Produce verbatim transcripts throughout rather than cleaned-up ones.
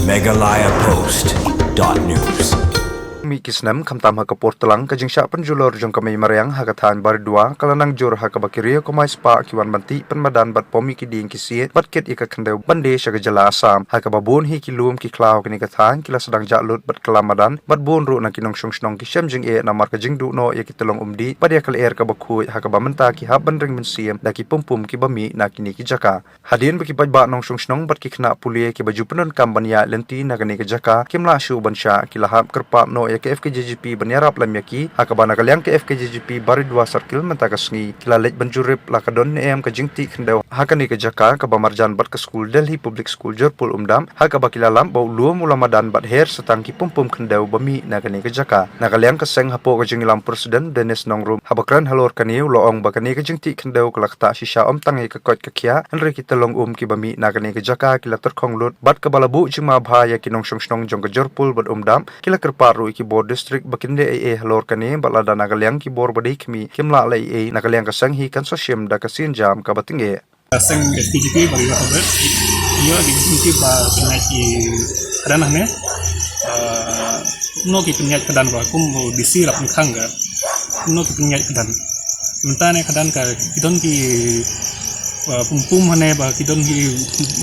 Meghalaya Post dot news. Mih ki snem khamtam ha ka por tlang, ka jingshah pynjulor jong ka mei mariang ha ka thaiñ Baridua ka la nang jur ha kaba ki riew kamai spah ki wan ban tih pynmadan bad pom ïa ki dieng ki siej bad kit ïa ka khyndew ban die sha ka jylla Assam. Ha kaba bun hi ki lum ki khlaw kane ka thaiñ ki la sdang jah lut bad kylla madan bad bun ruh na ki nongshong shnong ki shem jingeh namar ka jingduh noh ïa ki tyllong umdih bad ïa ka lyer kaba khuid, ha kaba mynta ki hap ban ring mynsiem da ki pum pum kiba mih na kine ki jaka. Hadien ba ki paidbah nongshong shnong bad ki khynnah pule kiba ju pyndonkam ban ïaid lynti na kane ka jaka kim lah shuh ban shah, ki la hap kyrpad noh ïa ka F K J G P ban ïarap lem ïa ki, ha kaba na ka liang ka F K J G P Baridua Circle mynta ka sngi ki la leit ban jurip la ka don ne em ka jingtih khyndew ha kane ka jaka kaba marjan bad ka skul Delhi Public School Jyrpul Umdap, ha kaba ki la lap ba u lum u la madan bad her sa tang ki pum pum khyndew ba mih na kane ka jaka. Na ka liang ka seng, hapoh ka jingïalam President Dennis Nongrum haba kren halor kane, u la ong ba kane ka jingtih khyndew ka la ktah shisha ym tang ïa ka koit ka khiah, hynrei ki tyllong um kiba mih na kane ka jaka ki la tyrkhong lut bad kaba la buh jingma bha ïa ki nongshong shnong jong ka Jyrpul bad Umdap. Ki la kyrpad ruh ïa ki bor district ba kin leh ei ei halor kane bad lada na ka liang ki bor ba dei khmih kim lah leh ei ei, na ka liang ka seng hi kan sa shim da ka sienjam kaba tyngeh. Seng F K J G P Baridua Circle, ïoh ki jingtip ba pynïaid ki khadan hangne. Ah, no ki pynïaid khadan ba kum u D C la pynkhang ka. No ki pynïaid khadan. Mynta ne khadan ka ki don ki, ah, pum pum hangne ba ki don ki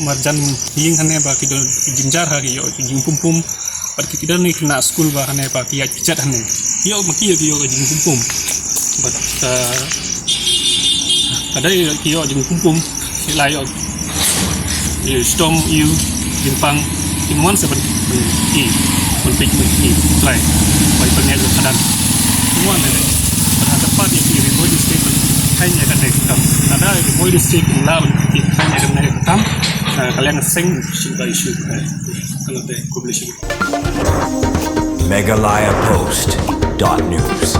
marjan ïing hangne ba ki don ki jynjar ha ki ïoh ki jingpum pum. Bad ki don ki khynnah skul ba hangne ba ki ïaid ki jat hangne. Ïoh ma ki ïoh ki ïoh ka jingpum pum. Bad, ah, ka dei ki ïoh jingpum pum. Ki la ïoh. Ïoh shitom ïoh jingpang. Kin wan sa ban, ban ki ban peit ban ki trai. Bai pynïaid khadan. Kin wan ne. Bad ha ka pat ïa ki Ri Bhoi District ban kheiñ ïa kane ka kam. Lada Ri Bhoi District la ban ki kheiñ ïa kane ka kam. Ah, ka liang seng shin ba issue. Kane te, khublei shibun. Meghalaya Post dot news.